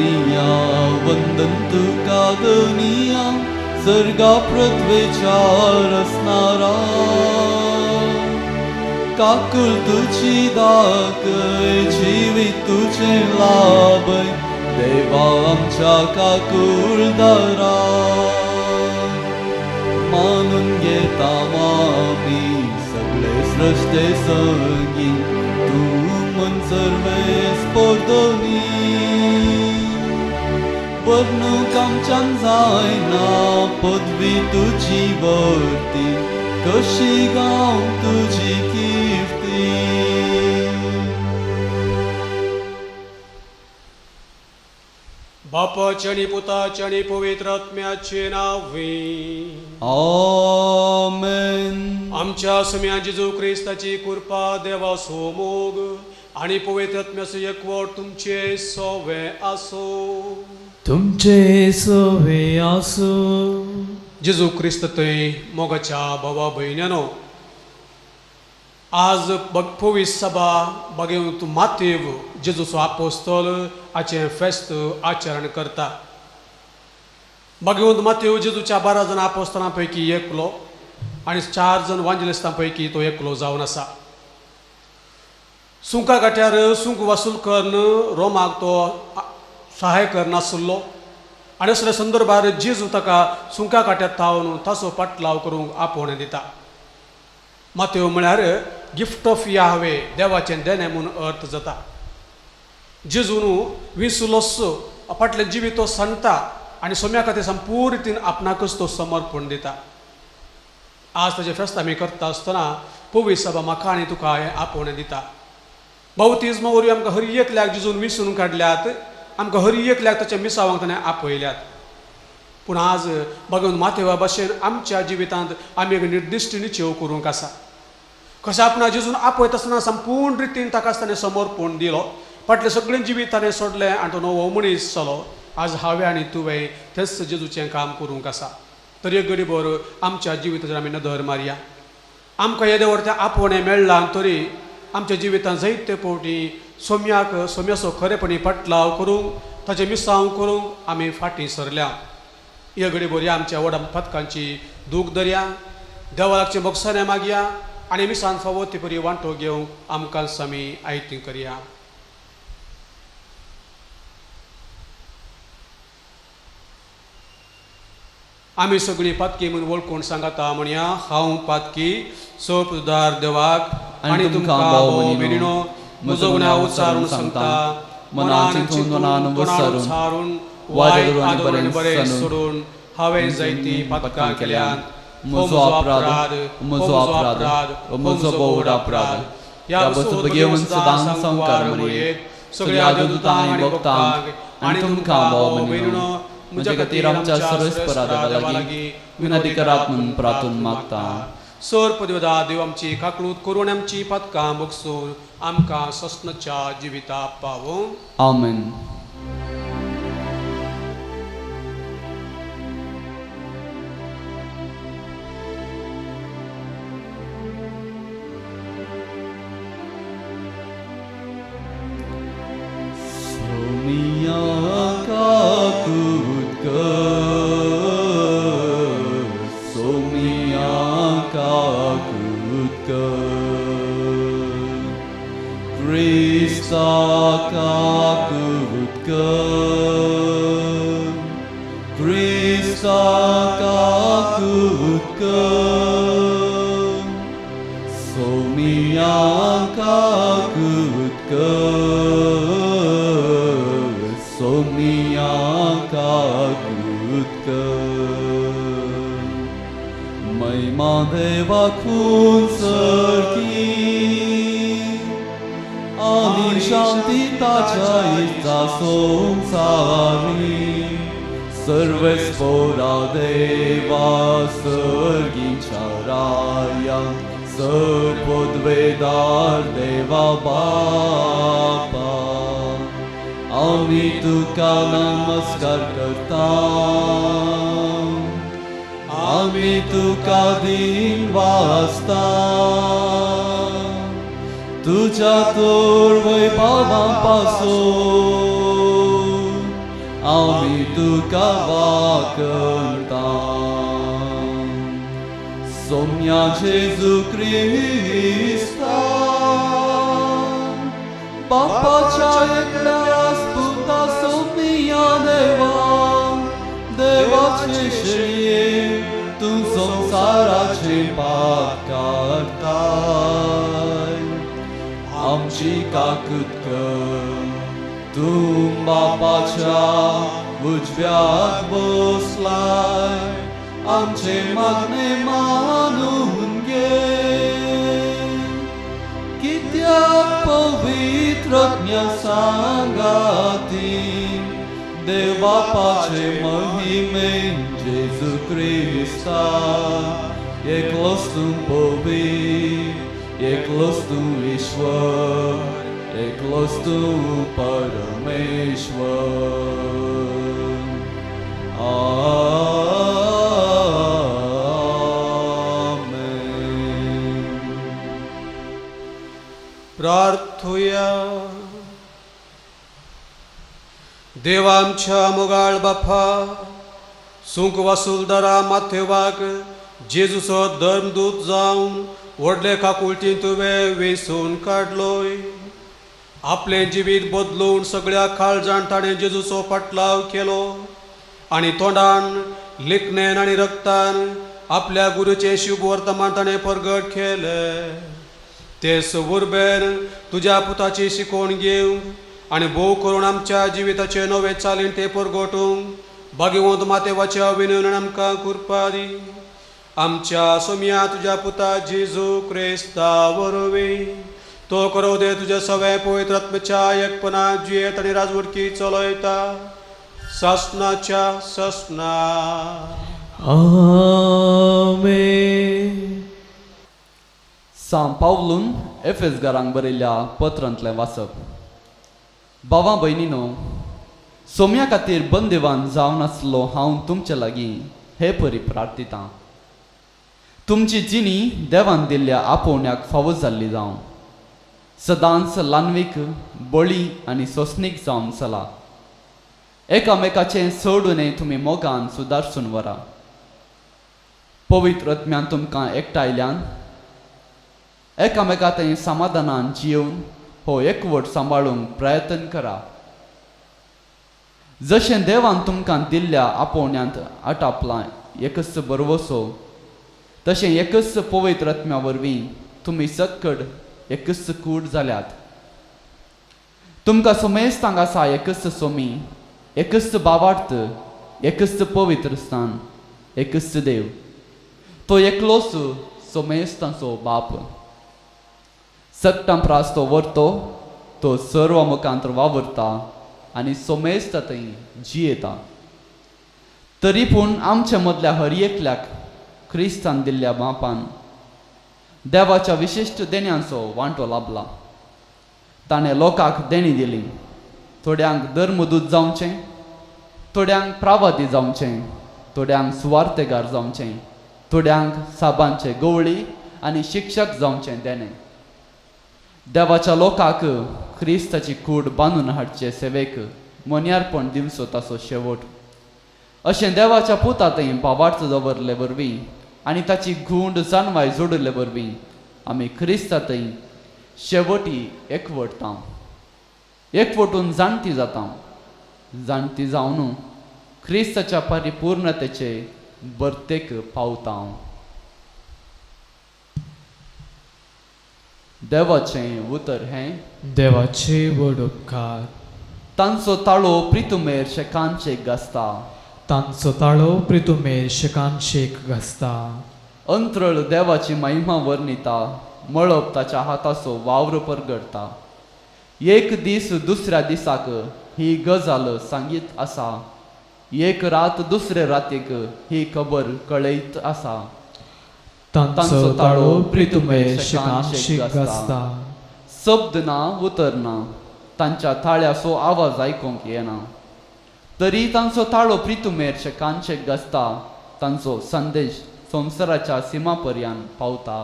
सोमिया वंदन तुका धनिया सर्गा पृथ्वेच्या रसणारा काकुल तुजी दाखय जिवीत तुजें लाभय देवा आमच्या काकुळदारा मानून घेता आमी सगळे सृश्टे संगी तूं मन सर्वेस पोरदनी वर्णूक आमच्यान जायना पदवी तुजी वर्ती कशी गावंक तुजी कीर्ती. बापाचे आनी पुताचे आनी पवित्र आत्म्याचे नांवे आमेन. आमच्या सुम्या जेजू क्रिस्ताची कृपा देवाचो मोग आनी पवित्र आत्म्याचो एकवट तुमचे सोवे आसो. तुमचे सोवे आसूं. जेजू क्रिस्त थंय मोगाच्या भावा भयण्यानो, आज पवित्र सभा बागेवंत मातेव जेजूचो आपोस्तोल हाचें फेस्त आचरण करता. बागेवंत मातेव जेजूच्या 12 जाण आपोस्तलां पैकी एकलो आनी 4 जाण वांजलिस्तां पैकी तो एकलो जावन आसा. सुंका गाठ्यार सुंक वसूल करून रोमाक तो सहाय करनासलो आनी असल्या संदर्भार जेजू ताका सुंका काट्यात थावन ताचो पाटलाव करूंक आपोवणें दिता. मातेव म्हळ्यार गिफ्ट ऑफ याहवे, देवाचें देणें म्हूण अर्थ जाता. जेजून विसुलोस फाटलें जिवीत तो सांगता आनी सोम्या खातीर संपूर्ण रितीन आपणाकच तो समर्पण दिता. आज ताजें फेस्त आमी करता आसतना पवित्र सभा म्हाका आनी तुका हें आपोवणें दिता. बावतिज्मा वरवीं आमकां हर एकल्याक जेजून विसरून काडल्यात, आमकां हर एकल्याक ताच्या मिसावांक ताणें आपयल्यात. पूण आज बागेवन मातेवा भाशेन आमच्या जिवितांत आमी एक निर्दिश्ट निचेव करूंक आसा. कशें आपणा जेजून आपयता आसतना संपूर्ण रितीन ताका ताणें समर्पण दिलो, फाटलें सगळें जिवीत ताणें सोडलें आनी तो नवो मनीस जालो. आज हांवें आनी तुवें तेंच जेजूचें काम करूंक आसा. तर एक गडीभर आमच्या जिविताचेर आमी नदर मारया. आमकां येदें व्हड तें आपोवणें मेळ्ळां तरी आमच्या जिवितांत जायते फावटी सोम्याक सोम्याचो खरेपणी पाटलाव करूंक ताचें मिसांव करूंक आमी फाटीं सरल्या. हे घडी बरी आमच्या व्हड पथकांची दूख दरया, देवाचे बोगसाणे मागया आनी मिसान फावो ती बरी वांटो घेवंक आमकां आमी आयती करया. आमी सगळीं पातकी म्हूण वळखून सांगता म्हणया, हांव पातकी सोपदार देवाक आनी तुमकां भाव भयणीनो म्हजो गुन्यांव उच्चारून सांगता, मनान चिंतून तोंडान उच्चारून वायट आदरून बरें सोडून हांवें जायतीं पातकां केल्यांत. म्हजो अपराध, म्हजो अपराध, म्हजो भोव अपराध. ह्या वस्तू घेवन सदां संवकार मरयेक सगळ्या देवदूतांक आनी भक्तांक आनी तुमकां भाव भयणीनो म्हज्या खातीर आमच्या सर्वेस्परा देवा लागीं विनंती करात म्हूण प्रार्थून मागता. सर पदवेदा देव आमची काकळूत करून आमची पातकां बगसून आमकां सस्नच्या जिविता पावूं. आमेन. सोमिया काकूत कर, सोमिया काकूत कर, क्रिस्ता काकूत कर, क्रिस्ता काकूत कर, सोमिया काकूत कर, सोमिया काकूत कर. महिमा देवा खून सरकी आनी शांती ताच्या इत्सा संसारी सर्वेस्पोरा देवा सर्गीच्या राया सर्वोद्वेदार देवा बापा आमी तुका नमस्कार करता, आमी तुका दिन वाचता, तुज्या तोर वैभवा पासून आमी तुका वाकणता. सोम्या जेजू क्रिस्ता बापाच्या एकल्याच पुता सोम्या देवा देवाचे शेळये तूं संवसाराचे पाप काडटाय आमची काकूत कर. तूं बापाच्या उजव्याक बसलाय आमचे मागणे मानून घे. कित्याक पवित्र आत्म्या सांगाती देव बापाचे महिमेन जेजू क्रिस्ता एकलोच तूं पवित्र एकलोच तूं ईश्वर एकलोच तूं परमेश्वर. आमेन. प्रार्थुया. देवा आमच्या मोगाळ बापा, सुंक वासुलदारा माथेवाक जेजूचो धर्मदूत जावन व्हडले काकुळटीन तुवें वेंचून काडलोय. आपलें जिवीत बदलून सगळ्या काळजान ताणें जेजूचो फाटलाव केलो आनी तोंडान लिखणेन आनी रक्तान आपल्या गुरूचें शुभ वर्तमान ताणें परगट केलें. ते उर्बेन तुज्या पुताची शिकवण घेवंक आनी भोव करून आमच्या जिविताचे नवे चालीन ते परगटूंक भाग्यवंत मातेवाच्या विनवणेन आमकां कृपा दी. आमच्या सोम्या तुज्या पुता जेजू क्रिस्ता वरवीं तो करो दे तुज्या सगळ्या पवित्र आत्म्याच्या एकपणा जियेत आनी राजवटकी चलयता सासनाच्या सासना. आमेन. सांव पावलून एफेसगारांक बरयल्ल्या पत्रांतलें वाचप. भावा भयणीनो, सोम्या खातीर बंदेवान जावन आसलो हांव तुमचे लागीं हे परी प्रार्थितां. तुमची जिणी देवान दिल्ल्या आपोवण्याक फावो जाल्ली जावं. सदांच ल्हानवीक बळी आनी सोंसणीक जावन चला. एकामेकाचें चड उणें तुमी मोगान सुदारसून व्हरा. पवित्र आत्म्यान तुमकां एकठांयल्यान एकामेका थंय समाधानान जियोवन हो एकवट सांबाळूंक प्रयत्न करा. जशें देवान तुमकां दिल्ल्या आपोवण्यांत आटापलां एकच बरवसो तशें एकच पवित्र आत्म्या वरवीं तुमी सक्कड एकच कूड जाल्यात. तुमकां समेस्तांक आसा एकच सोमी, एकच बावार्थ, एकच पवित्र स्थान, एकच देव, तो एकलोच सोमेस्तांचो बाप. सगटां प्रास तो व्हरतो, तो सर्व मुखांत वावुरता आनी सोमेस्त थंय जियेता. तरी पूण आमच्या मदल्या हर एकल्याक क्रिस्तान दिल्ल्या बापान देवाच्या विशिश्ट देण्यांचो वांटो लाबला. ताणें लोकांक देणी दिली, थोड्यांक धर्मदूत जावचें, थोड्यांक प्रावादी जावचें, थोड्यांक सुवार्तेगार जावचें, थोड्यांक साबांचे गवळी आनी शिक्षक जावचें देणें. देवाच्या लोकांक क्रिस्ताची कूड बांदून हाडचे सेवेक मोन्यारपण दिवचो ताचो शेवट. अशें देवाच्या पुता थंय भावार्थ दवरले वरवीं आनी ताची गूंड जानवाय जोडिल्ले वरवीं आमी क्रिस्ता थंय शेवटी एकवटता, एकवटून जाणटी जाता. जाणटी जावन क्रिस्ताच्या परिपूर्णतेचे भरतेक पावता. देवाचें उतर हें देवाचे व्हड उपकार. तांचो ताळो प्रितुमेर शेकान शेक गाजता. तांचो ताळो प्रितुमेर शेकान शेक घासता. अंत्रळ देवाची महिमा वर्णिता, मळब ताच्या हाताचो वावर परगडता. एक दीस दुसऱ्या दिसाक ही गजाल सांगीत आसा, एक रात दुसरे रातीक ही खबर कळयत आसा. तांचो ताळो प्रितुमेर शेकान शेक घासता. शब्द ना उतर ना, तांच्या ताळ्याचो आवाज आयकूंक येना, तरी तांचो ताळो प्रितुमेर शेकान शेक गाजता. तांचो संदेश संवसाराच्या सीमा पर्यंत पावता.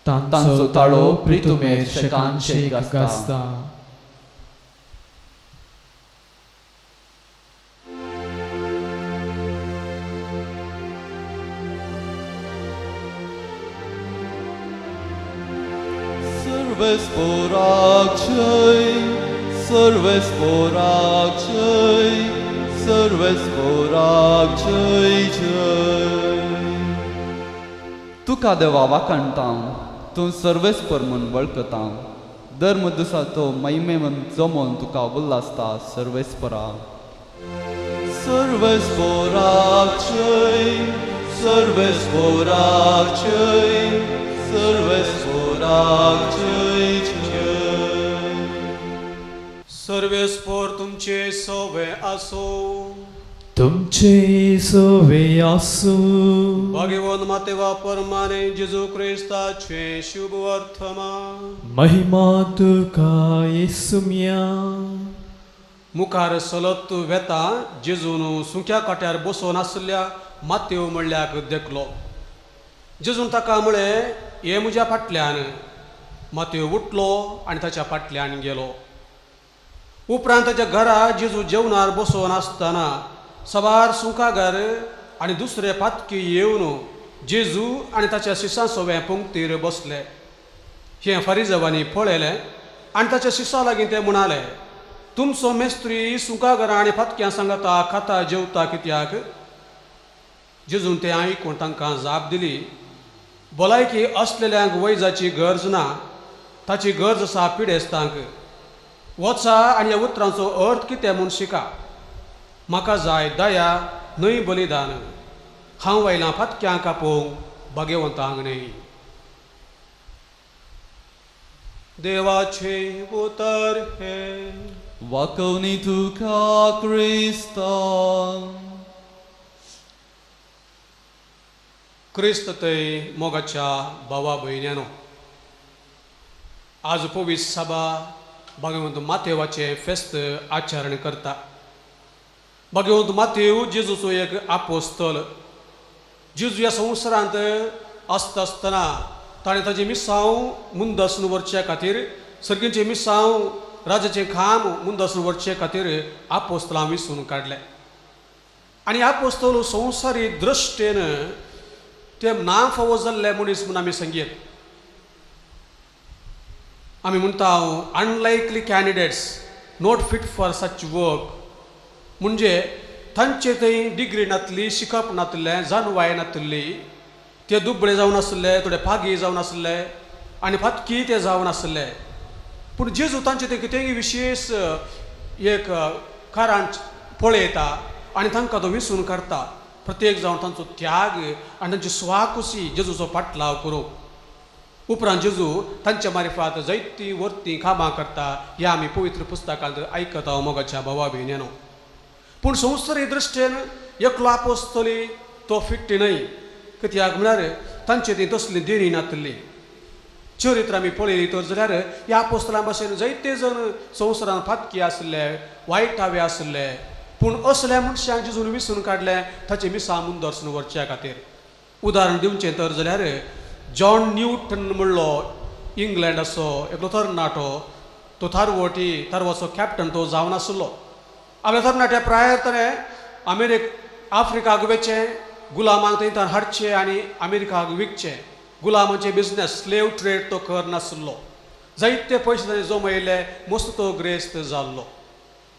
तांचो ताळो प्रितुमेर शेकान शेक घासता. सर्वेस्पोराक जय, सर्वेस्पोराक जय, सर्वेस्पोराक जय जय. तुका देवा वाखाणता, तूं सर्वेस्पर म्हूण वळखता. धर्म दिसाचो महिमेवन जमोवन तुका उल्लासता सर्वेस्परा. सर्वेस्पोराक जय, सर्वेस्पोराक जय, सर्वेस्पोराक जय जय. सर्वेस्पोर तुमचे सोवे आसो. तुमचे सोवे आसूं. भाग्यवंत मातेवा परमाने जेजू क्रिस्ताचे शुभ वर्तमान. महिमा तुका येसुम्या. मुखार सलत वेता जेजून सुक्या काट्यार बसोवन आशिल्ल्या मातेव म्हणल्याक देखलो. जेजून ताका म्हळें, ये म्हज्या फाटल्यान. मातेव उठलो आनी ताच्या फाटल्यान गेलो. उपरांत ताच्या घरा जेजू जेवणार बसोवन आसतना सवार सुंकागर आनी दुसरे पातकी येवन जेजू आनी ताच्या शिसां सोवे पंक्तीर बसले. हें फारिजवांनी पळयलें आनी ताच्या शिसां लागीं ते म्हणाले, तुमचो मेस्त्री सुंकागरां आनी फातक्यां सांगता खाता जेवता कित्याक? जेजून तें आयकून तांकां जाप दिली, भलायकी असलेल्यांक वैजाची गरज ना, ताची गरज आसा पिडेस्तांक. वचा आनी ह्या उतरांचो अर्थ कितें म्हूण शिका. म्हाका जाय दया न्हय बलिदान. हांव आयलां फातक्यांक आपोवंक, भाग्यवंतांक न्हय. देवाचें उतर हें. वाकवणी तुका क्रिस्ता. क्रिस्त थंय मोगाच्या भावा भयण्यानो, आज पवित्र सभा भाग्यवंत मातेवाचें फेस्त आचरण करता. भाग्यवंत मातेव जेजूचो एक आपोस्तल. जेजू ह्या संवसारांत आसता आसतना ताणें ताजें मिसांव मुंदासून व्हरचे खातीर, सर्गीचें मिसांव राजाचें काम मुंदासून व्हरचे खातीर आपोस्तलां विसून काडलें. आनी आपोस्तल संवसारी दृश्टेन ते ना फावो जाल्ले मनीस म्हूण आमी सांगयत. आमी म्हणटा unlikely candidates, not fit for such work. म्हणजे तांचे थंय डिग्री नासली, शिकप नासलें, जाणवाय नासली, ते दुबळे जावन आसले, थोडे पागी जावन आसले आनी फातकी ते जावन आसले. पूण जेजू तांचे ते कितेंय विशेश एक कारण पळयता आनी तांकां तो विसून काडटा. प्रत्येक जावन तांचो त्याग आनी तांची स्वाकुशी जेजूचो फाटलाव करूंक. उपरांत जेजू तांच्या मारिफात जायतीं वर्तीं कामां करता ह्या आमी पवित्र पुस्तकांत आयकता मोगाच्या भावा भयण्यानो. पूण संवसारी दृश्टेन एकलो आपोस्तली तो फिट्टी न्हय, कित्याक म्हळ्यार तांचे ती तसली देणी नासली. चरित्र आमी पळयली तर जाल्यार ह्या आपोस्तलां भाशेन जायते जण संवसारान फातकी आसले, वायट हावे आसले. पूण असल्या मनशांक जेजून विसून काडलें ताचें मिसां मुंदर्सून व्हरच्या खातीर. उदाहरण दिवचें तर जाल्यार जॉन न्यूटन म्हणलो इंग्लंडाचो एकलो तरणाटो, तो तारवटी तारवाचो कॅप्टन तो जावन आसलो. आपल्या तरणाट्या प्रायर ताणें आफ्रिकाक वेचें, गुलामांक थंय ताणें हाडचें आनी अमेरिकाक विकचें. गुलामांचे बिजनेस, स्लेव ट्रेड तो कर नासलो. जायते पयशे ताणें जमयले, मस्त तो ग्रेस्त जाल्लो.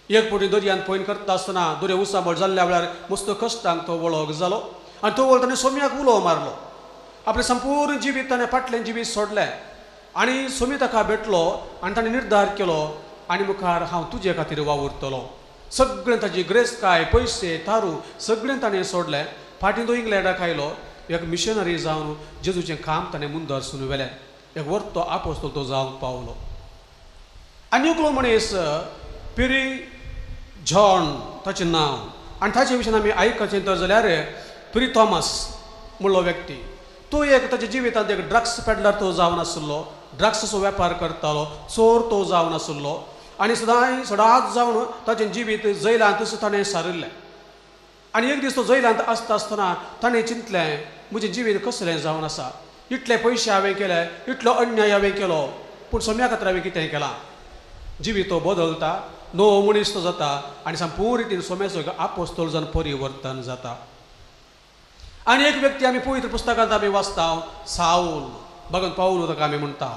एक फावटी दर्यान पयन करता आसतना दर्या उसाबळ जाल्ल्या वेळार मस्त कश्टांक तो वळख जालो आनी तो वळ ताणें सोम्याक उलो मारलो. आपलें संपूर्ण जिवीत ताणें फाटलें जिवीत सोडलें आनी सोमी ताका भेटलो आनी ताणें निर्धार केलो आनी मुखार हांव तुजे खातीर वावुरतलो. सगळें ताजी ग्रेस्तकाय, पयशे, तारू सगळें ताणें सोडलें. फाटीं तो इंग्लंडाक आयलो, एक मिशनरी जावन जेजूचें काम ताणें मुंदरसून व्हेलें. एक वर्तो आपोस्तल तो जावंक पावलो. आनी एकलो मनीस पिरी जॉन ताचें नांव, आनी ताचे विशीं आमी आयकचें तर जाल्यार पिरी थॉमस म्हणलो व्यक्ती, तो एक ताच्या जिवितांत एक ड्रग्स पेडलर तो जावन आसलो, ड्रग्साचो वेपार करतालो, चोर तो जावन आसलो आनी सदांय सदांच जावन ताचें जिवीत जैलांतच ताणें सारिल्लें. आनी एक दीस तो जैलांत आसता आसतना ताणें चिंतलें, म्हजें जिवीत कसलें जावन आसा, इतले पयशे हांवें केले, इतलो अन्याय हांवें केलो, पूण सोम्या खातीर हांवें कितें केलां? जिवीत तो बदलता, नवो मनीस तो जाता आनी संपूर्ण रितीन सोम्याचो एक आपोस्तोल जावन परिवर्तन जाता. आनी एक व्यक्ती आमी पवित्र पुस्तकांत आमी वाचता, सावल, भगवान पावल ताका आमी म्हणटा.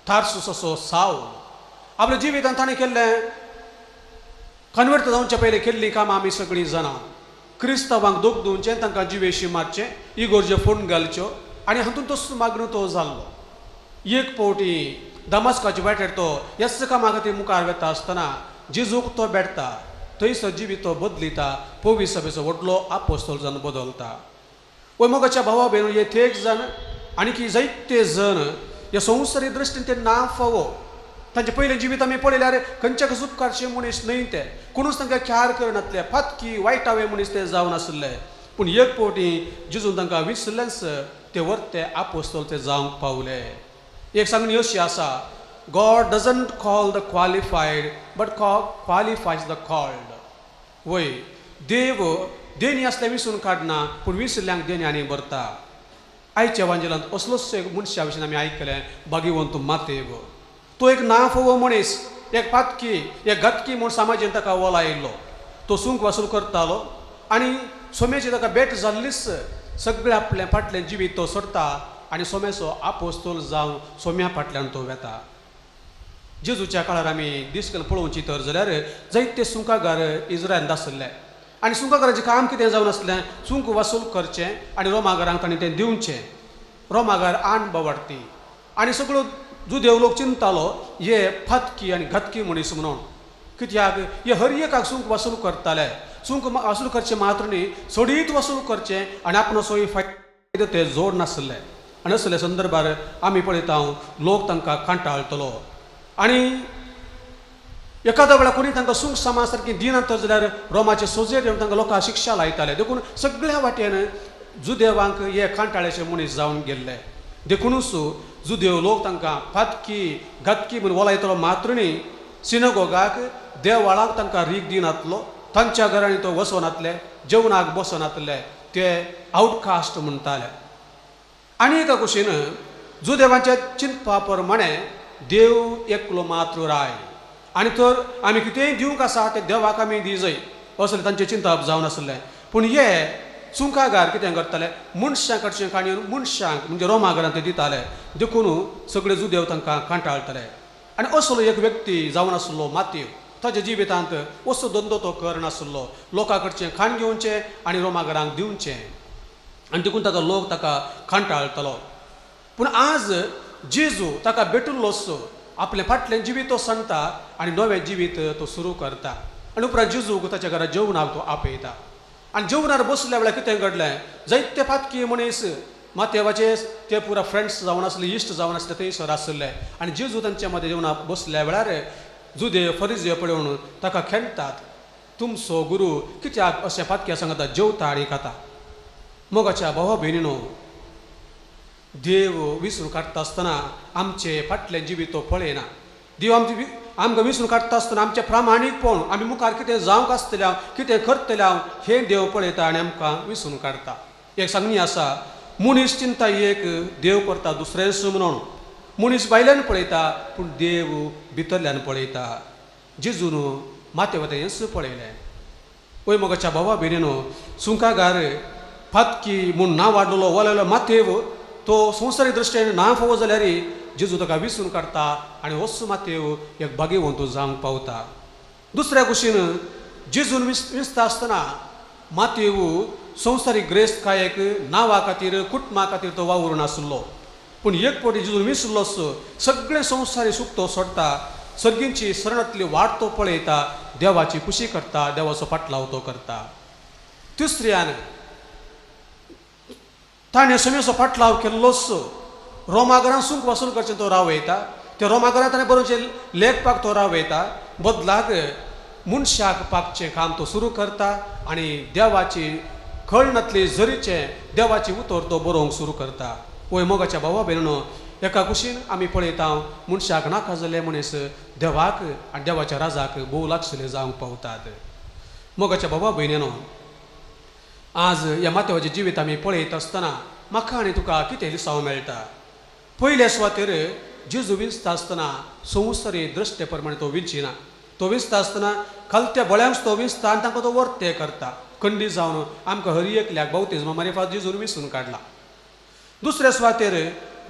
तार्सूस असो सावल आपल्या जिवितांत ताणें केल्लें कन्वर्ट जावच्या पयलीं केल्लीं कामां आमी सगळीं जाणां. क्रिस्तांवांक दोख दिवचें, तांकां जिवेशी मारचें, इगोर्जे फोडून घालच्यो आनी हातूंत तसो मागणो तो जाल्लो. एक फावटी दमास्काचे वाटेर तो ह्याच कामा खातीर मुखार वेता आसतना जेजूक तो भेटता. थंयसर जिवीत तो बदलिता, पवी सभेचो व्हडलो आपोस्तोल जावन बदलता. वय मोगाच्या भावा भयणीं, हे थेक जाण आनी की जायते जण ह्या संवसारी दृश्टीन ते ना फावो. तांचे पयलें जिवीत आमी पळयल्यार खंयच्या उपकारचे मनीस न्हय ते, कोणूच तांकां ख्यार करनासले, फातकी वायटावे मनीस ते जावन आशिल्ले. पूण एक फावटी जेजून तांकां विसरलेंच, ते वर्ते आपोस्तोल ते जावंक पावले. एक सांगणी अशी आसा, God doesn't call the qualified but qualifies the called. वय देव देणी आसल्यार विसरून काडना, पूण विसरल्यांक देणी आनी भरता. आयच्या वांजेलांत असलोच एक मनशा विशीं आमी आयकलें, भाग्यवंत मातेव. तो एक ना फोवो मनीस, एक पातकी, एक घातकी म्हूण समाजेन ताका वोलायिल्लो. तो सुंक वसूल करतालो आनी सोम्याची ताका भेट जाल्लीच सगळें आपलें फाटलें जिवीत तो सोडटा आनी सोम्याचो आपोस्तोल जावन सोम्या फाटल्यान तो वेता. जेजूच्या काळार आमी दीस पळोवची तर जाल्यार जायते सुंकागार इस्रायलांत आशिल्ले आनी सुंकागाराचें काम कितें जावन आसलें, सुंक वसूल करचें आनी रोमागारांक तांणी तें दिवचें. रोमागार आण बवाडटी आनी सगळो जुदेव लोक चिंतालो हे फातकी आनी घातकी मनीस म्हणून, कित्याक हे हर एकाक सुंक वसूल करताले. सुंक वसूल करचें मात्र न्ही, सोडीत वसूल करचें आनी आपलो सोय फायदो ते जोड नासले. आनी असल्या संदर्भार आमी पळयता लोक तांकां कांटाळटलो आनी एखाद्या वेळार कोणी तांकां सुंक सामा सारकी दिना तर जाल्यार रोमाचे सोजेर येवन तांकां लोकांक शिक्षा लायताले. देखून सगळ्या वाटेन जुदेवांक हे कांटाळ्याचे मनीस जावन गेल्ले. देखुनूच जुदेव लोक तांकां फातकी घातकी म्हूण वलायतलो मात्र न्ही, सिनगोगाक देवाळाक तांकां रीग दिनातलो, तांच्या घरांनी तो वसनातले, जेवणाक बसनातले, ते आवटकास्ट म्हणटाले. आनी एका कुशीन जुदेवांच्या चिंतपा प्रमाणे देव एकलो मात्र राय आनी तर आमी कितेंय दिवंक आसा तें देवाक आमी दिजय असलें तांचें चिंतप जावन आसलें. पूण हे सुंकागार कितें करताले, मनशां कडचें काणयेन मनशांक म्हणजे रोमागारांत ते दिताले. देखून सगळे जुदेव तांकां कांटाळटाले. आनी असलो एक व्यक्ती जावन आसलो मातेव. ताच्या जिवितांत असो धंदो तो करनासलो, लोकां कडचें खाण घेवचें आनी रोमागारांक दिवचें आनी देखून ताका लोक ताका कांटाळटलो. पूण आज जेजू ताका भेटिल्लोच आपलें फाटलें जिवीत तो सांगता आनी नवें जिवीत तो सुरू करता. आनी उपरांत जेजूक ताच्या घरा जेवणाक तो आपयता. आनी जेवणार बसल्या वेळार कितें घडलें, जायते पातकी मनीस मातेवाचे ते पुरा फ्रेंड्स जावन आसले, इश्ट जावन आसले, थंयसर आसले. आनी जेजू तांच्या मदें जेवणाक बसल्या वेळार जुदे फरिजे पळोवन ताका खेळटात, तुमचो गुरू कित्याक अशें पातक्या सांगता जेवता आनी खाता. मोगाच्या भावा भयणीनो, देव विसरून काडटा आसतना आमचे फाटलें जिवीत तो पळयना. देव आमचे आमकां विसरून काडटा आसतना आमचें प्रामाणीकपण, आमी मुखार कितें जावंक आसतलें हांव, कितें करतलें हांव, हें देव पळयता आनी आमकां विसरून काडटा. एक सांगणी आसा, मनीस चिंता एक, देव करता दुसरेंच म्हणून. मनीस भायल्यान पळयता पूण देव भितरल्यान पळयता. जेजून माते वता हेंच पळयलें. वय मोगाच्या भावा भयणीनो, सुंकागार फातकी म्हूण नांव वाडलेलो वलेलो मातेव तो संवसारीक दृश्टीन ना फावो जाल्यार जेजू ताका विसरून काडटा आनी होच मातेव एक भाग्यवंत जावंक पावता. दुसऱ्या कुशीन जेजून विसता आसतना मातेव संवसारीक ग्रेस्तकायेक नांवा खातीर कुटुंबा खातीर तो वावरून आसलो. पूण एक फावटी जेजून विसरलोच, सगळें संवसारी सूख तो सोडटा, सर्गींची सरणांतली वाट तो पळयता, देवाची खुशी करता, देवाचो फाटलाव तो करता. तिसऱ्यान ताणें समेचो फाटलाव केल्लोच, रोमागरान सुंक वसूल करचें तो रावयता, त्या रोमागरान ताणें बरोवचें लेखपाक तो रावयता, बदलाक मनशाक पाकचें काम तो सुरू करता आनी देवाची कळनातली जरीचें देवाची उतर तो बरोवंक सुरू करता. वय मोगाच्या भावा भयणीनो, एका कुशीन आमी पळयता मनशाक नाका जाल्ले मनीस देवाक आनी देवाच्या राजाक भोव लागशिल्ले जावंक पावतात. मोगाच्या भावा भयणीनो, आज ह्या मातेवाचें जिवीत आमी पळयत आसतना म्हाका आनी तुका कितें लिसांव मेळटा. पयल्या सुवातेर जेजू विंचता आसतना संवसारी दृश्टे प्रमाणे तो विंचिना. तो विंचता आसतना खालत्या बळ्यांक तो विंचता आनी तांकां तो वर्ते करता. खंडीत जावन आमकां हर एकल्याक बावतिज्मा मारिफात जेजून विंचून काडला. दुसऱ्या सुवातेर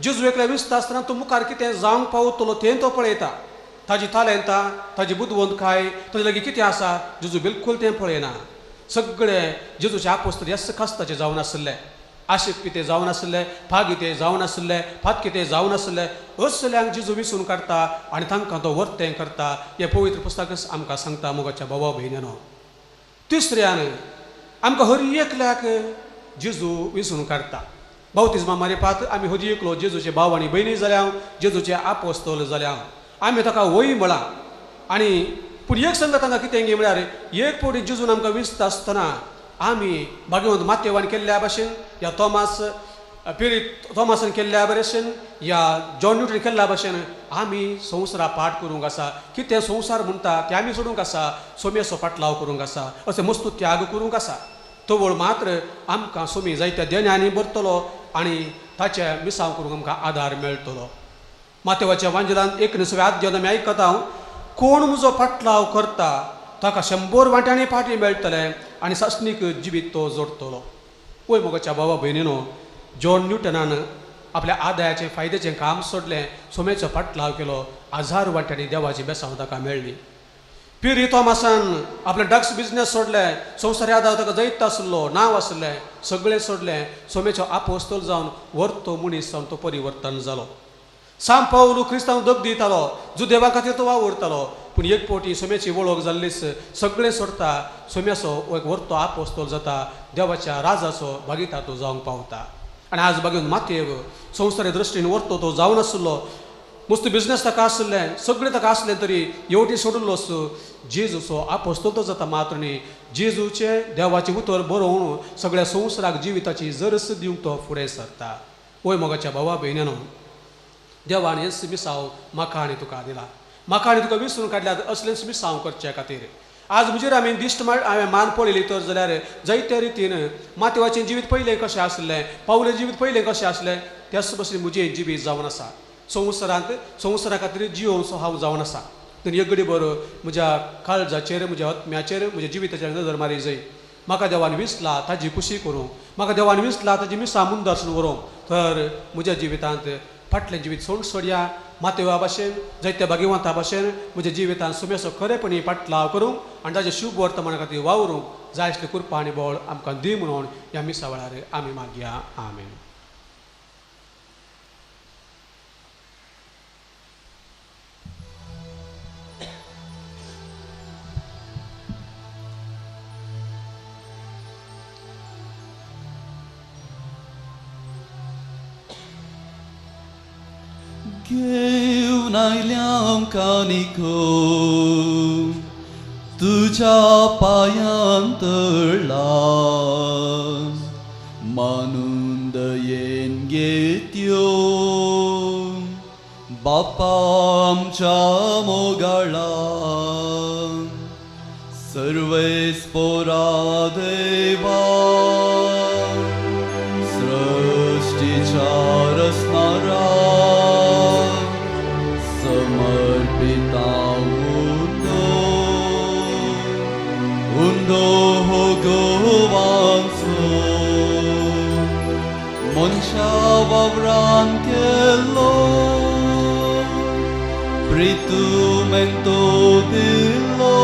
जेजू एकल्या विसता आसतना तो मुखार कितें जावंक पावतलो तें तो पळयता. ताजी तालेंतां, ताजी बुदवंतकाय, ताजे लागीं कितें आसा जेजू बिलकूल तें पळयना. सगळे जेजूचे आपोस्तल येस कास्ताचे जावन आशिल्ले, आशीक कितें जावन आशिल्ले, फागिते जावन आशिल्ले, फातकिते जावन आशिल्ले, असल्यांक जेजू विसून काडटा आनी तांकां तो वर्तें करता. हें पवित्र पुस्तकच आमकां सांगता मोगाच्या भावा भयणीनो. तिसऱ्यान आमकां हर एकल्याक जेजू विसून काडटा. बावतिज्मा मारिपात आमी हर एकलो जेजूचे भाव आनी भयणी जाल्या, जेजूचे आपोस्तोल जाल्या, आमी ताका वय म्हळां. आनी पूण एक संगत तांकां कितें गे म्हळ्यार एक फावटी जेजून आमकां विसता आसतना आमी भाग्यवंत मातेवान केल्ल्या भाशेन, या थॉमास पिरी थॉमासान केल्ल्या भशेन, या जॉन न्यूटन केल्ल्या भाशेन आमी संवसारा पाठ करूंक आसा. कितें संवसार म्हणटा तें आमी सोडूंक आसा, सोम्याचो पाटलाव करूंक आसा, अशें मस्तू त्याग करूंक आसा. तवळ मात्र आमकां सोमी जायत्या देण्यांनी भरतलो आनी ताचे मिसांव करूंक आमकां आदार मेळटलो. मातेवाच्या वांजेलान एक नुसव्या आद्यान आमी आयकता, कोण म्हजो पाटलाव करता ताका 100 वांट्यांनी फाटी मेळटले आनी सासणीक जिवीत तो जोडटलो. वय मोगाच्या बाबा भयणीनो, जॉन न्यूटनान आपल्या आदायाचें फायद्याचें काम सोडलें, सोम्याचो पाटलाव केलो, 1000 वांट्यांनी देवाची बेसांव ताका मेळ्ळी. पिरी थॉमासान आपलें ड्रग्स बिजनेस सोडलें, संवसारी आदार ताका जैत आसलो, नांव आसलें, सगळें सोडलें, सोम्याचो आपोस्तोल जावन वर्तो मनीस जावन तो परिवर्तन जालो. सांव पावलू क्रिस्तांव दग दितालो, जुदेवा खातीर तो वावुरतालो, पूण एक फावटी सोम्याची वळख जाल्लीच सगळें सोडटा, सोम्याचो एक वर्तो आपोस्तोल जाता, देवाच्या राजाचो भागिता तो जावंक पावता. आनी आज बागेवन मातयेव संवसारी दृश्टीन वर्तो तो जावन आसलो, मस्त बिजनेस ताका आसलें, सगळें ताका आसलें तरी येवटी सोडिल्लो जेजूचो आपोस्तोल तो जाता मात्र न्ही, जेजूचें देवाचें उतर बरोवन सगळ्या संवसाराक जिविताची जरस दिवंक तो फुडें सरता. वय मोगाच्या भावा भयण्यानो, देवान हेंच मिसांव म्हाका आनी तुका दिला, म्हाका आनी तुका विसरून काडल्यात असलेंच मिसांव करचे खातीर. आज म्हजेर आमी दिश्ट हांवें मान पळयली तर जाल्यार जायत्या रितीन मातेवाचें जिवीत पयलें कशें आसलें, पावलें जिवीत पयलें कशें आसलें, त्याच भशेन म्हजें जिवीत जावन आसा. संवसारांत संवसारा खातीर जियोवचो हांव जावन आसा. तरी एक घडी बरो म्हज्या काळजाचेर, म्हज्या आत्म्याचेर, म्हज्या जिविताचेर नदर मारी जाय. म्हाका देवान विसला ताजी खुशी करूंक, म्हाका देवान विसला ताजी मिसां मुंदर्शन व्हरूंक, तर म्हज्या जिवितांत फाटलें जिवीत सोड सोडया. मातेवा भाशेन, जायत्या भाग्यवंता भाशेन म्हज्या जिवितांत सुमेसो खरेपणी पाटलाव करूंक आनी ताजें शुभ वर्तमाना खातीर वावरूंक जाय आसली कृपा आनी बळ आमकां दी म्हणून ह्या मिसा वेळार आमी मागया. आमेन. घेवन आयल्या आमकां निको तुज्या पांयान तळला, मानून दयेन घेत्यो बापा आमच्या मोगाळा. सर्वेस्पोरा देवा सृष्टीच्या रचणारा, समर्पिता उंदो उंदो हो गोवांचो, मनशा वावरान केलो प्रितुमेंतो दिलो,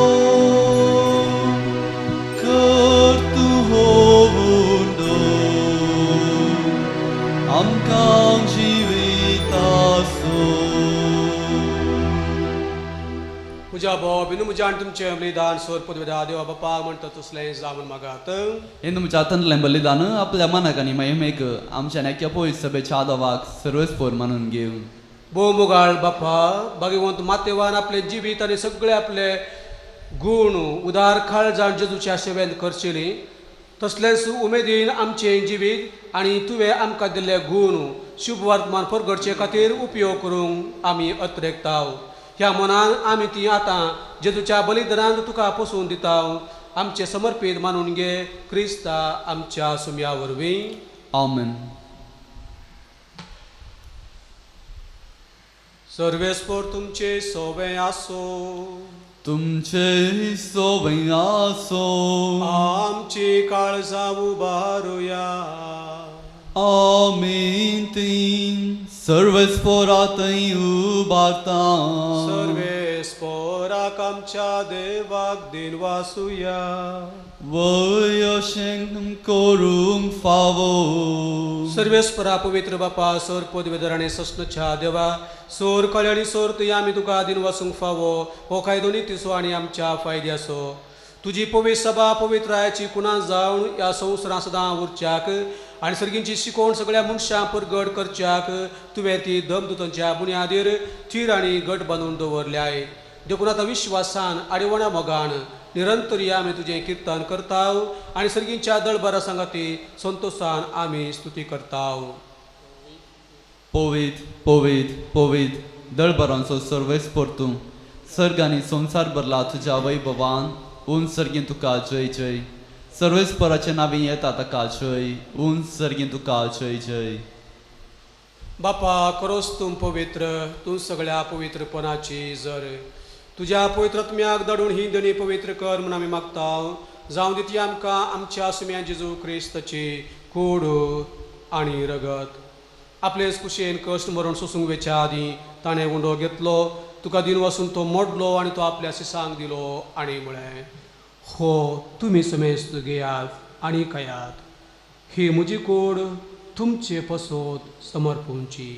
कर तूं हो उंदो आमकां जिविताचो. म्हज्या भाव बिनू म्हज्या आनी तुमचें बलिदान सोर पदवेदा देवा बापा म्हणटा तसलें जावन मागात. हें तुमच्या हातांतलें बलिदान आपल्या मनाक आनी महिमेक आमच्या नेक्या पयस सभेच्या आदवाक सर्वस्पोर मानून घेवन. भोव मोगाळ बापा, भाग्यवंत मातेवान आपलें जिवीत आनी सगळे आपले गूण उदार काळजान जेजूच्या सेवेन करचेली, तसलेंच उमेदीन आमचें जिवीत आनी तुवें आमकां दिल्ले गूण शुभ वर्तमान परगटचे खातीर उपयोग करूंक आमी अत्रेकताव. ह्या मनान आमी ती आतां जेजूच्या बलिदानान तुका पोसून दिता. आमचें समर्पीत मानून घे क्रिस्ता आमच्या सुम्या वरवीं. आमेन. सर्वेस्पोर तुमचे सोवे आसो, तुमचे सोवे आसो, आमची काळजां उबारुया. आमी ती सर्वेस्पोरा थंय उबारता. सर्वेस्पोराक आमच्या देवाक दिन वासुया. वय अशें करूंक फावो. सर्वेस्परा पवित्र बापा सोर पदवेदर आनी सस्नच्या देवा सोर कल्याणी सोर तुय आमी तुका दिन वासूंक फावो हो कायदो नितीचो आनी आमच्या फायद्याचो. तुजी पवित्र सभा पवित्रायाची कुणां जावन ह्या संवसारां सदां उरच्याक आनी सर्गींची शिकवण सगळ्या मनशां परगट करच्याक तुवें ती दमदुतांच्या बुन्यादीर थीर आनी घट बांदून दवरल्याय. देखून आतां विश्वासान आडिवणा मोगान निरंतर आमी तुजें किर्तन करताव आनी सर्गींच्या दळबरा सांगाती संतोशान आमी स्तुती करताव. पवीत पवीत पवीत दळबरांचो सर्वेस्पोर तूं सर्ग आनी संवसार भरला तुज्या वैभवान. उंच सर्गीं तुका जय जय. सर्वेस्पराचे नांवी येता ताका जय. उंच सर्गीं तुका जय जय. बापा खरोच तूं पवित्र, तूं सगळ्या पवित्रपणाची जर. तुज्या पवित्र आत्म्याक धाडून ही देणी पवित्र कर म्हूण आमी मागता. जावं दी ती आमकां आमच्या सुम्या जेजू क्रिस्ताची कूड आनी रगत. आपलेच कुशेन कश्ट मरण सोसूंक वेच्या आदीं ताणें उंडो घेतलो, तुका दिन वसून तो मोडलो आनी तो आपल्या सिसांक दिलो आनी म्हळें, हो तुमी समेस्त घेयात आनी खायात, ही म्हजी कूड तुमचे पसत समर्पूंची.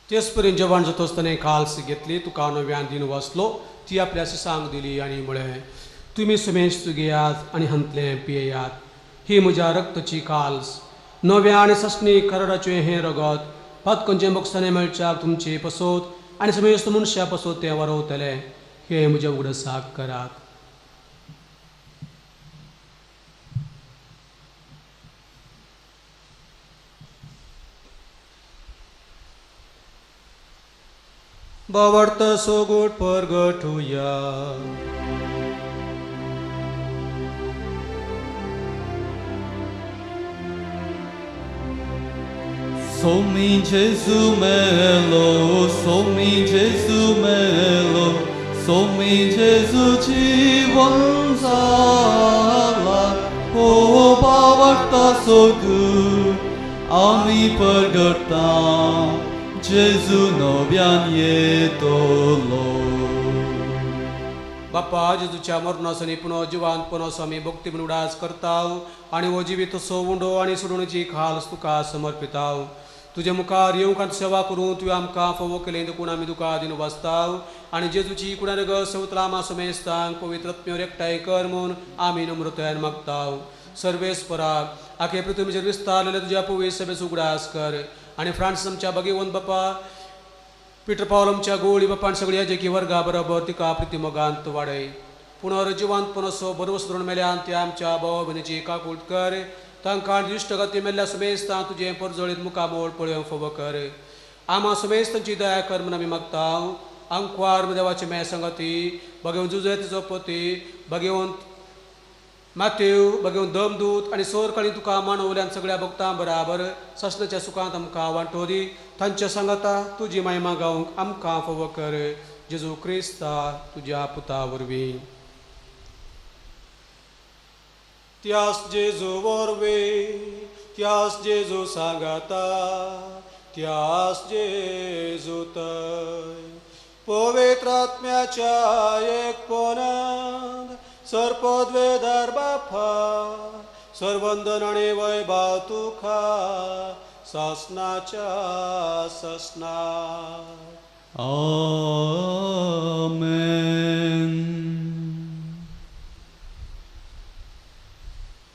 तेच परीन जेवण जातच ताणें काल्स घेतली, तुका नव्यान दिन वाचलो, ती आपल्या सिसांक दिली आनी म्हळें, तुमी समेस्त घेयात आनी हांतलें पियेयात, ही म्हज्या रक्ताची काल्स, नव्या आनी ससणी कराराचें हें रगत पातकंचे मोगसाने मेळच्याक तुमचे पसत आनी समेस्त मनशा पसत तें वारवतलें. हें म्हज्या उगडासाक करात. बावर्त सोगोट परगटुया. Somi Gesù melo, Somi Gesù melo, Somi Gesù जीवन जाला, हो बावर्ता सोगू आमी परगटा, जेजू नव्यान येतलो. बापा जेजूच्या मरणाचो आनी पुनः जिवांतपणाचो आमी भक्ती म्हूण उडास करताव आनी हो जिवीत असो उंडो आनी सोडवणेची खास तुका समर्पिताव. तुजे मुखार येवंक आनी सेवा करूं तुवें आमकां फावो केलें देखून आमी तुका दिन वाचताव आनी जेजूची कुडान सवतलामा समेस्तांक पवित्र आत्म्यार एकठांय कर म्हूण आमी नम्रतायेन मागताव. सर्वेस्परा आखे पृथ्वीचेर विस्तारलेले तुज्या पवित्र सभेचो उगडास कर आनी फ्रांस आमच्या भगवंत बापा पिटर पावल आमच्या गोळी बापान सगळ्या जेकी वर्गा बरोबर तिका प्रितीमोगांत वाडय. पुनर्जिवांतपणाचो बरोवस धरून मेल्यान त्या आमच्या भाव भयणीची काकूट कर, तांकां दुश्ट गती मेल्ल्या सुमेस्तां तुजें परजळीत मुखामोळ पळोवंक फावो कर. आमा सुमेस्तांची दया कर म्हूण आमी मागता. आंकवार देवाचे मे संगती भगवंत जुजे तिचो पती भगवंत मातेव भगवंत दमदूत आनी सोरकाळी तुका मानवल्यान सगळ्या भक्तां बराबर ससनाच्या सुखांत आमकां वांटो दी. तांच्या सांगाता तुजी मायमा गावंक आमकां फावो कर. जेजू क्रिस्ता तुज्या पुता वरवीं. त्यास जेजू वरवीं, त्यास जेजू सांगाता, त्यास जेजू तय पवित्र आत्म्याच्या एकपणान सर्पद्वेदार बापा सर्वंदन आनी वैभव तुका ससनाच्या ससना. आमेन.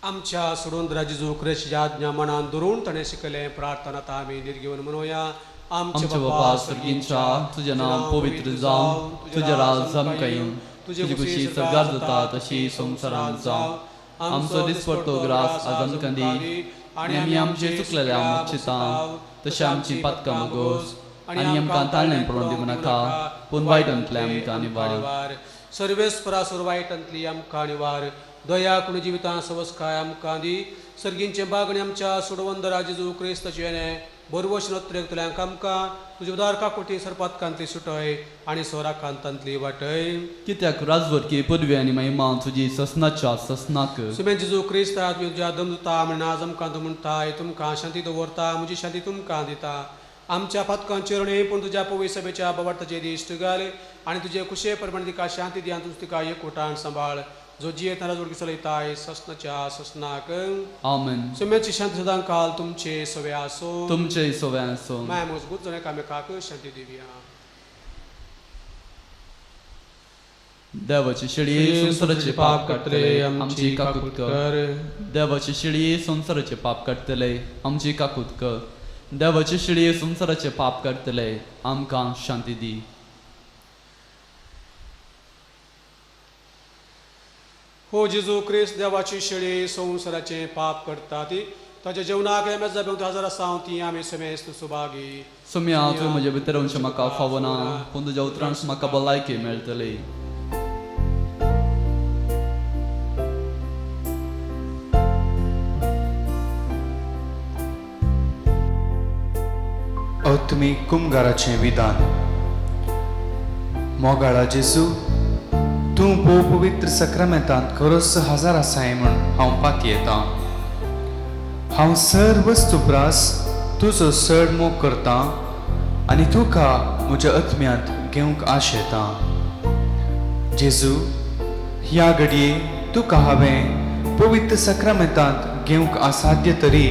आमच्या सोडून जेजू क्रिस्ताच्या आज्ञा मनान धरून ताणें शिकयलें प्रार्थना आतां आमी निर्गेवन म्हणुया. आमच्या बापा सर्गींच्या, तुजें नांव पवित्र जावं, तुजें राज आमकां येवं, तुजी खुशी सर्गार जाता तशी संवसारांत जावं. आमचो दिसपडतो ग्रास आज आमकां दी आनी आमी आमचे चुकलेल्या मुक्षितां तशें आमची पातकां मगोस आनी आमकां ताळणें पडोवन दिवं नाका, पूण वायटांतलें आमकां निवार. सर्वेस्परा वायटांतली आमकां निवार. दया कुणी जिवितां सवस्काय आमकां दी. सर्गींचें बागणी आमच्या सोडवंदरा जेजू क्रिस्ताचें बरवश नोत्रेकतल्यांक आमकां तुजे उदार काकुटी सरपातकांतली सुटय आनी सोराकांतांतली वाटय. कित्याक राजवरकी पदवी आनी महिमा तुजी ससनाच्या ससनाक. सुमेन जेजू क्रिस्ता तुमी तुज्या दमदुता म्हण आज आमकां तूं म्हणटाय, तुमकां शांती दवरता, म्हजी शांती तुमकां दिता. आमच्या पातकांचेर न्हय पूण तुज्या पवित्र सभेच्या बवार्थाचे दिश्ट घाल आनी तुजे खुशे प्रमाणे तिका शांती दी आनी तुज तिका एकवटान सांबाळ, जो जियेतना राजवटकी चलयताय ससनाच्या ससनाक. आमेन. सुमेची शांती सदां काल तुमचे सवे आसो. तुमचे सोवे आसो. माया मजबूत जण एकामेकाक शांती दिवया. देवाची शिळी संवसाराचे पाप काडटले, आमची काकूत कर. देवाची शिळी संवसाराचे पाप काडटले, आमची काकूत कर. देवाची शिळी संवसाराचे पाप काडटले, आमकां शांती दी. हो जेजू क्रिस्त देवाची शेळी संवसाराचें पाप करता ती ताच्या जेवणाक मेजा बेवंत हजर आसा ती आमी समेस्त सुभागी. सोम्या, तुवें म्हजे भितर वचचें म्हाका फावना, पूण तुज्या उतरांच म्हाका भलायकी मेळटली. आत्मीक कुमगाराचें विधान. मोगाळा जेजू, तूं भोव पवित्र सक्रामेंतांत खरोच हजार आसाय म्हूण हांव पातयेतां. हांव सर वस्तू प्रास तुजो चड मोग करतां आनी तुका म्हज्या आत्म्यांत घेवंक आशेतां. जेजू, ह्या घडये तुका हांवें पवित्र सक्रामेंतांत घेवंक असाध्य तरी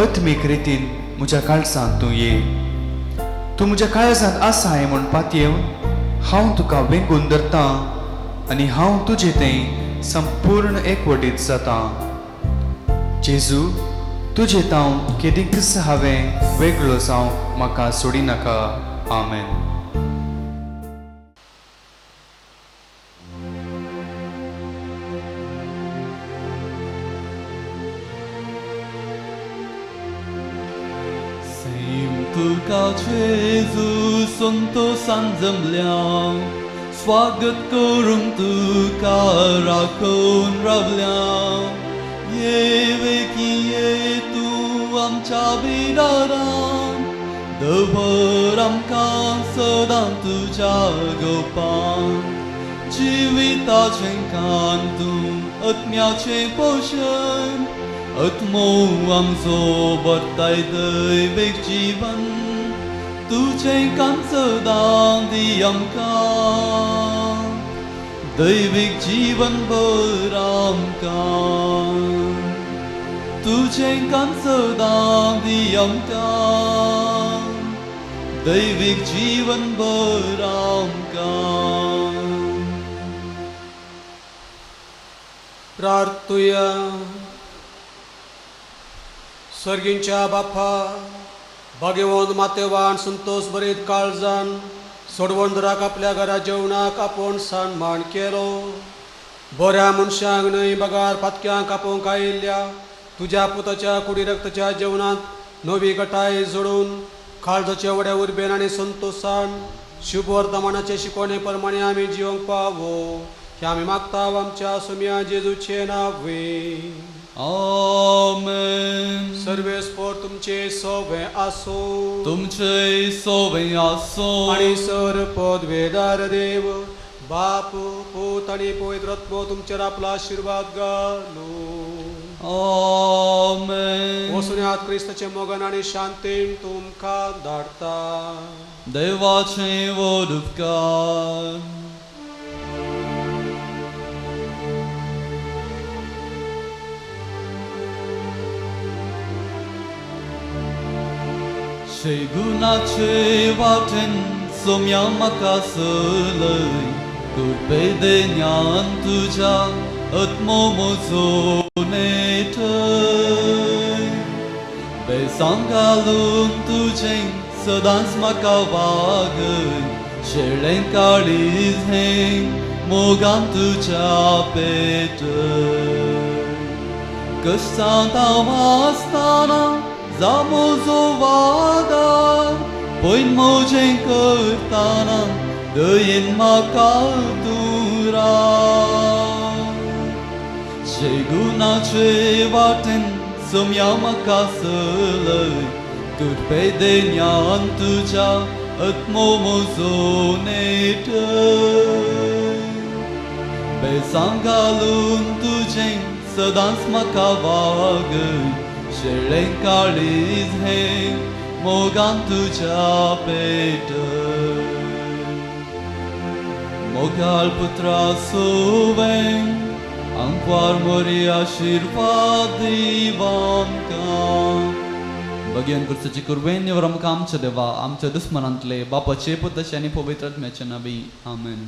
आत्मीक रितीन म्हज्या काळजांत तूं ये. तूं म्हज्या काळजांत आसाय म्हूण पातयेवन हांव तुका वेंगून धरतां आनी हांव तुजे थंय संपूर्ण एकवटीत जातां. जेजू, तुजे तांव केदींकच हांवें वेगळो जावंक म्हाका सोडिनाका. आमेन. तुका जेजू संतोसान जमल्या, स्वागत करूंक तुका राखून रावल्या. ये वेगी ये तूं आमच्या बिरारान, दवर आमकां सदां तुज्या गोपान. जिविताचें कान तूं आत्म्याचें पोशण, आत्मो आमचो भरताय दैवीक जीवन. तुजें कान सदां दी आमकां, दैवीक जीवन भर आमकां. तुजें कान सदां दी आमकां, दैवीक जीवन भर आमकां. प्रार्थुया. सर्गींच्या बापा, भाग्यवंत मातेवान संतोष बरीत काळजान सोडवणदाराक आपल्या घरा जेवणाक आपोवन सन्मान केलो. बऱ्या मनशांक न्हय बगार पातक्यांक आपोवंक आयिल्ल्या तुज्या पुताच्या कुडी रक्ताच्या जेवणांत नवी गटाय जोडून काळजाच्या वड्या उर्बेन आनी संतोशान शुभ वर्तमानाचे शिकवणे प्रमाणे आमी जिवंक पावो हे आमी मागता आमच्या सोम्या जेजूचे नावे. आमेन. सर्वेस्पोर तुमचे सोवे आसो. तुमचे सोवे आसो. आनी सर पदवेदार देव बाप पूत आनी पवित्र आत्मो तुमचेर आपलो आशिर्वाद घालू. आमेन. वसुन्यात क्रिस्ताचे मोगन आनी शांतीन तुमकां धाडटा. देवाचें व्हड उपकार. शेगुणाचे वाटेन सोम्या म्हाका चलय, कृपे ज्ञान तुज्या आत्मो म्हजो नेटय. बेसांव घालून तुजें सदांच म्हाका वागय, शेळें काळीज हें मोगान तुज्या पेटय. कश्टांत हांव आसतना जा म्हजो वादार, पयन म्हजें करतना दयेन म्हाका तूं राव. शेगुणाचे वाटेन सोम्या म्हाका चलय, दुर्पेदेन्यान तुज्या आत्मो म्हजो नेटय बेसां घालून तुजें सदांच म्हाका वागय शेळें काळीज हें मोगान तुज्या पेटय मोगाळ पुत्रा सुवें आंकवार मोरी आशिर्वाद दीव आमकां भगेन कुर्साची कुर्बेन निवर आमकां आमच्या देवा आमच्या दुस्मनांतले बापाचे पुताचे आनी पवित्र आत्म्याचे नावी आमेन.